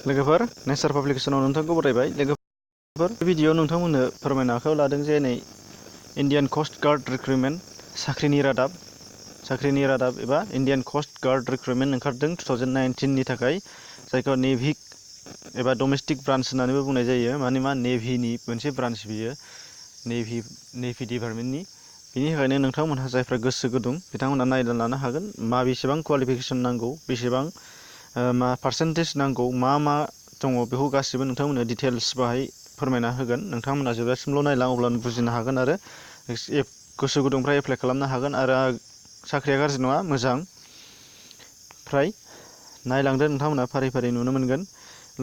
लोगोफोर नेचार पाब्लिकेशनाव नोंथांखौ बरायबाय। लोगोफोर बे भिडिअ'आव नोंथांमोननो फोरमायनो आखायाव लादों जे नै इन्डियान कस्ट गार्ड रिक्रुटमेन्ट साख्रिनि रादाब एबा इन्डियान कस्ट गार्ड रिक्रुटमेन्ट ओंखारदों 2019 नि थाखाय, जायखौ नेभि एबा डमेस्टिक ब्रान्च होननानैबो बुंनाय जायो। मानोना नेभिनि मोनसे ब्रान्च बियो, नेभि डिपार्टमेन्टनि। बिनि थाखायनो नोंथांमोनहा जायफ्रा गोसो गुदुं बिथांमोनहा नायना लानो हागोन मा बेसेबां क्वालिफिकेसन नांगौ, बेसेबां मा पार्सेन्टेज नांगौ, मा दङ बेखौ गासिबो नोंथांमोननो डिटेल्स बाहाय फोरमायना होगोन। नोंथांमोनहा जोबजासिमल' नायलां, अब्लानो बुजिनो हागोन आरो गोसो गुदुंफ्रा एप्लाइ खालामनो हागोन। आरो साख्रिया गाज्रि नङा, मोजां। फ्राय नायलांदो नोंथांमोनहा फारि फारि नुनो मोनगोन।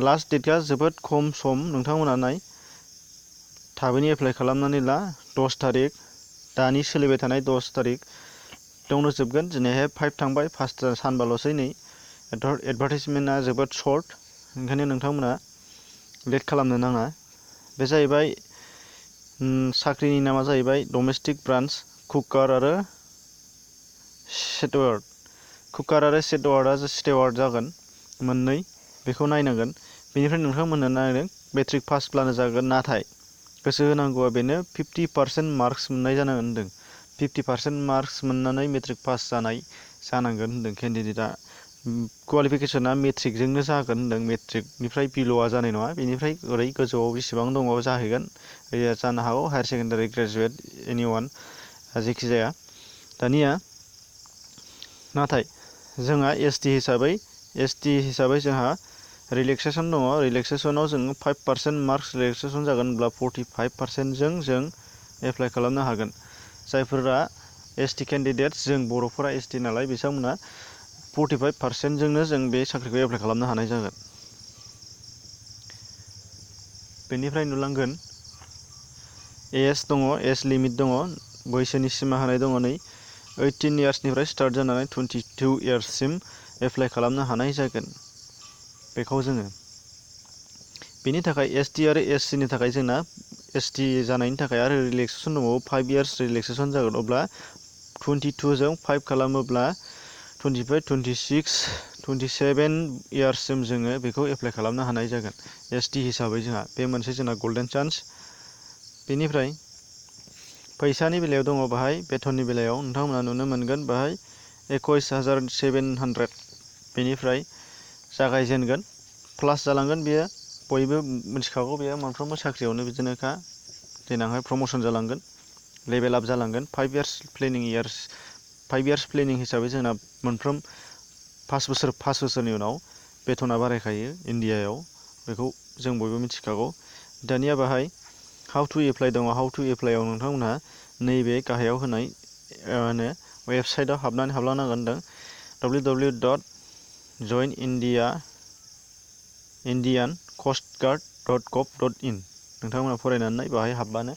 लास्ट डेटआ जोबोद खम सम, नोंथांमोनहा थाबैनो एप्लाइ खालामनानै ला। 10 थारिख, दानि सोलिबाय थानाय 10 थारिख दंनो जोबगोन। दिनैहाय 5 थांबाय, 5 सानबाल'सै नै। एडभार्टाइजमेन्टआ जोबोद सर्ट, ओंखायनो नोंथांमोना लेट खालामनो नाङा। बे जाहैबाय साख्रिनि नामा जाहैबाय डमेस्टिक ब्रान्च कुकार आरो स्टेवार्ड। कुकार आरो स्टेवार्ड जागोन मोननै, बेखौ नायनांगोन। बेनिफ्राय नोंथांमोननो नायदों मेट्रिक पासब्लानो जागोन, नाथाय गोसो होनांगौआ बेनो 50% मार्कस मोननाय जानांगोन होनदों। 50% मार्कस मोननानै मेट्रिक पास जानांगोन होनदों केन्डिडेटआ। क्वालिफिकेसना मेट्रिकजोंनो जागोन होनदों, मेट्रिकनिफ्राय बिल'आ जानाय नङा। बेनिफ्राय ओरै गोजौआव बेसेबां दङ जाहैगोन, जानो हागौ हायार सेकेन्डारि ग्रेजुवेट एनिवान, जेखिजाया। दानिया नाथाय जोंहा एसटि हिसाबै जोंहा रिलेक्सेसन दङ। रिलेक्सेसनाव जों 5% मार्कस रिलेक्सेसन जागोन होनब्ला 45%जों जों एप्लाइ खालामनो हागोन। जायफोरा एसटि केन्डिडेट, जों बर'फोरा एसटि नालाय, बिथांमोना 45%जोंनो जों बे साख्रिखौ एप्लाइ खालामनो हानाय जागोन। बेनिफ्राय नुलांगोन एज दङ, एज लिमिट दङ, बैसोनि सिमा होनाय दङ। नै 18 इयार्सनिफ्राय स्टार्ट जानानै 22 इयार्ससिम एप्लाइ खालामनो हानाय जागोन बेखौ जोङो। बेनि थाखाय एसटि आरो एससिनि थाखाय जोंना एसटि जानायनि थाखाय आरो रिलेक्सेसन दंबावो, 5 इयार्स रिलेक्सेसन जागोन। अब्ला 22 जों 5 खालामोब्ला 25, 26, 27 इयार्ससिम जोङो बेखौ एप्लाइ खालामनो हानाय जागोन एसटि हिसाबै। जोंहा बे मोनसे जोंना गल्डेन चान्स। बेनिफ्राय फैसानि बेलायाव दङ, बाहाय बेथननि बेलायाव नोंथांमोना नुनो मोनगोन बाहाय 21,700। बेनिफ्राय जागायजेनगोन, प्लास जालांगोन। बेयो बयबो मिथिखागौ, बेयो मोनफ्रोमबो साख्रियावनो बिदिनोखा। देनांहाय प्रमसन जालांगोन, लेभेल आप जालांगोन। 5 इयार्स प्लेनिं हिसाबै जोंना मोनफ्रोम 5 बोसोरनि उनाव बेथना बारायखायो इण्डियायाव, बेखौ जों बयबो मिथिखागौ। दानिया बाहाय हाउ टु एप्लाइ दङ। हाउ टु एप्लाइआव नोंथांमोनहा नैबे गाहायाव होनाय वेबसाइटआव हाबलांनांगोन होनदों www.joinindiancoastguard.gov.in। नोंथांमोना फरायनानै बाहाय हाबबानो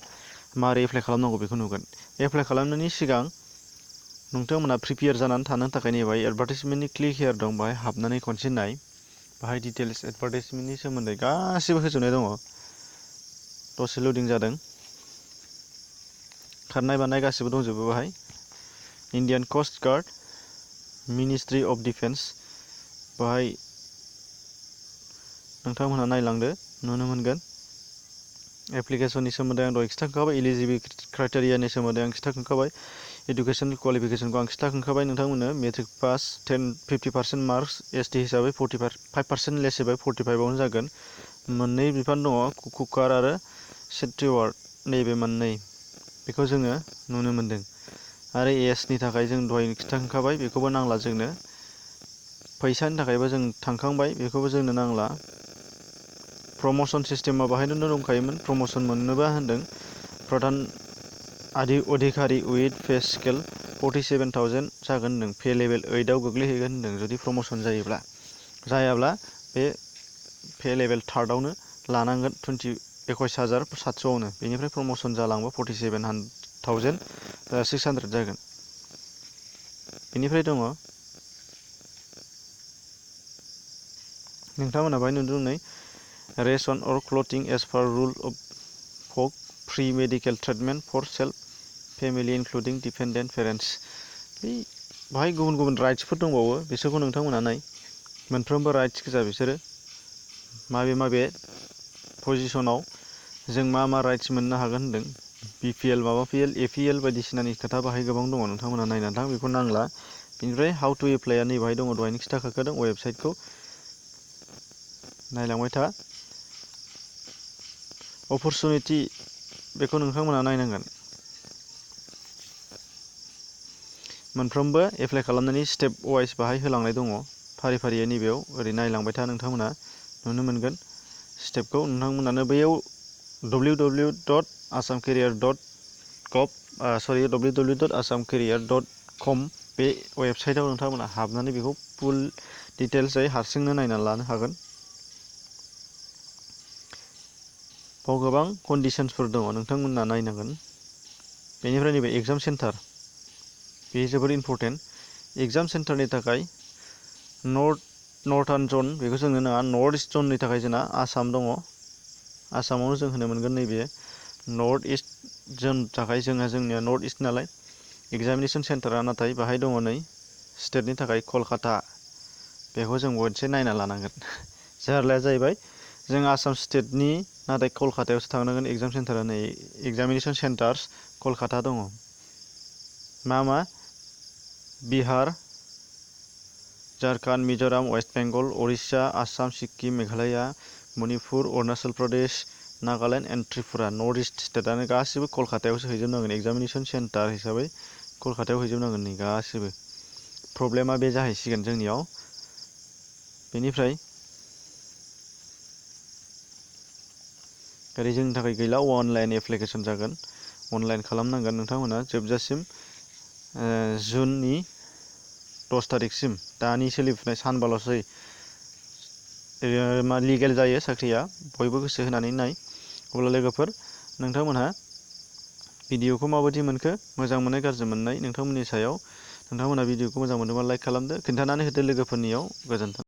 मारै एप्लाइ खालामनांगौ बेखौ नुगोन। एप्लाइ खालामनायनि सिगां नोंथांमोना प्रिपेयार जानानै थानो थाखाय नैबाय एडभार्टाइजमेन्टनि क्लिक हियार दं, बाहाय हाबनानै खनसे नाय। बाहाय डिटेल्स एडभार्टाइजमेन्टनि सोमोन्दै गासिबो होजोबनाय दङ। दसे लडिं जादों, खारनाय बारनाय गासिबो दंजोबो बाहाय। इन्डियान कस्ट गार्ड, मिनिस्ट्रि अफ डिफेन्स, बाहाय नोंथांमोनहा नायलांदो, नुनो मोनगोन। एप्लिकेसननि सोमोन्दै आं दहाय खिन्थाखाबाय, इलिजिबिलिटि क्राइटेरियानि सोमोन्दै आं खिन्थाखाबाय, इडुकेसन क्वालिफिकेसनखौ आं खिन्थाखाबाय नोंथांमोननो। मेट्रिक पास, 50% मार्कस, एसटि हिसाबै 5% लेस जाबाय, 45आवनो जागोन। मोननै बिफान दङ, कुकार आरो स्टेवार्ड, नैबे मोननै, बेखौ जोङो नुनो मोनदों। आरो एसनि थाखाय जों दहाय खिन्थाखाबाय, बेखौबो नांला जोंनो। फैसानि थाखायबो जों थांखांबाय, बेखौबो जोंनो नांला। प्रमसन सिस्टेमा बाहायनो दंखायोमोन, प्रमसन मोननोबा होनदों। प्रधान अधिकारी उइथ पे स्केल 47,000 जागोन होनदों। पे लेभेल 8आव गोग्लैहैगोन होनदों जुदि प्रमसन जायाब्ला बे पे लेभेल 3आवनो लानांगोन 21,700आवनो। बेनिफ्राय प्रमसन जालांबा 47,600 जागोन। बेनिफ्राय दङ नोंथांमोना बाहाय नुदों नै ration or clothing as per rule of फक, free medical treatment for self family including dependent parents. बाहाय गुबुन गुबुन राइट्सफोर दंबावो, बिसोरखौ नोंथांमोना नाय। मोनफ्रोमबो राइट्स गोजा बिसोरो। माबे पजिसनाव जों मा राइट्स मोननो हागोन होनदों। BPL माबाPL APL बायदिसिनानि खोथा बाहाय गोबां दङ, नोंथांमोना नायनानै थां, बेखौ नांला। बेनिफ्राय हाउ टु एप्लाइआ नैबाहाय दङ, दहायनो खिथाखादों वेबसाइटखौ नायलांबाय था। अपरचुनिटि बेखौ नोंथांमोना नायनांगोन। मोनफ्रोमबो एप्लाइ खालामनायनि स्टेप वाइस बाहाय होलांनाय दङ, फारि नैबेयाव ओरै नायलांबाय था, नोंथांमोना नुनो मोनगोन स्टेपखौ। नोंथांमोनानो बैयाव www.assamcareer.com बे वेबसाइटआव नोंथांमोना हाबनानै बेखौ फुल डिटेल्सयै हारसिंनो नायनानै लानो हागोन। बाव गोबां कन्डिसन्सफोर दङ, नोंथांमोना नायनांगोन। बेनिफ्राय नैबे एग्जाम सेन्टार, बे जोबोर इम्परटेन्ट। एग्जाम सेन्टारनि थाखाय नर्थार्न जन बेखौ जों होनो नाङा, नर्थ इस्ट जननि थाखाय जोंना आसाम दङ। आसामावनो जों होनो मोनगोन नैबे नर्थ इस्ट जोंनि थाखाय, जोंनिया नर्थ इस्ट नालाय एग्जामिनेसन सेन्टारा, नाथाय बाहाय दङ नै स्टेटनि थाखाय कलकाता, बेखौ जों मोनसे नायना लानांगोन। जारलाया जाहैबाय जों आसाम स्टेटनि, नाथाय कलकातायावसो थांनांगोन एग्जाम सेन्टारा। नै एग्जामिनेसन सेन्टार्स कलकाता दङ। मा Bihar, Jharkhand, Mizoram, West Bengal, Odisha, Assam, Sikkim, Meghalaya, Manipur, Arunachal Pradesh, Nagaland and Tripura. North east स्टेटआनो गासिबो कलकातायावसो हैजोबनांगोन, एग्जामिनेसन सेन्टार हिसाबै कलकातायाव हैजोबनांगोन नै गासिबो। प्रब्लेमा बे जाहैसिगोन जोंनियाव। बेनिफ्राय ओरै जोंनि थाखाय गैला, अनलाइन एप्लिकेसन जागोन, अनलाइन खालामनांगोन नोंथांमोना जोबजासिम जुननि 10 तारिखसिम, दानि सोलिफुनाय सानबाल'सै लिगेल जायो साख्रिया। बयबो गोसो होनानै नाय। अब्ला लोगोफोर, नोंथांमोनहा भिडिअखौ माबायदि मोनखो, मोजां मोननाय गाज्रि मोननाय नोंथांमोननि सायाव। नोंथांमोनहा भिडिअखौ मोजां मोनोबा लाइक खालामदो, खिन्थानानै होदो लोगोफोरनियाव। गोजोन्थों।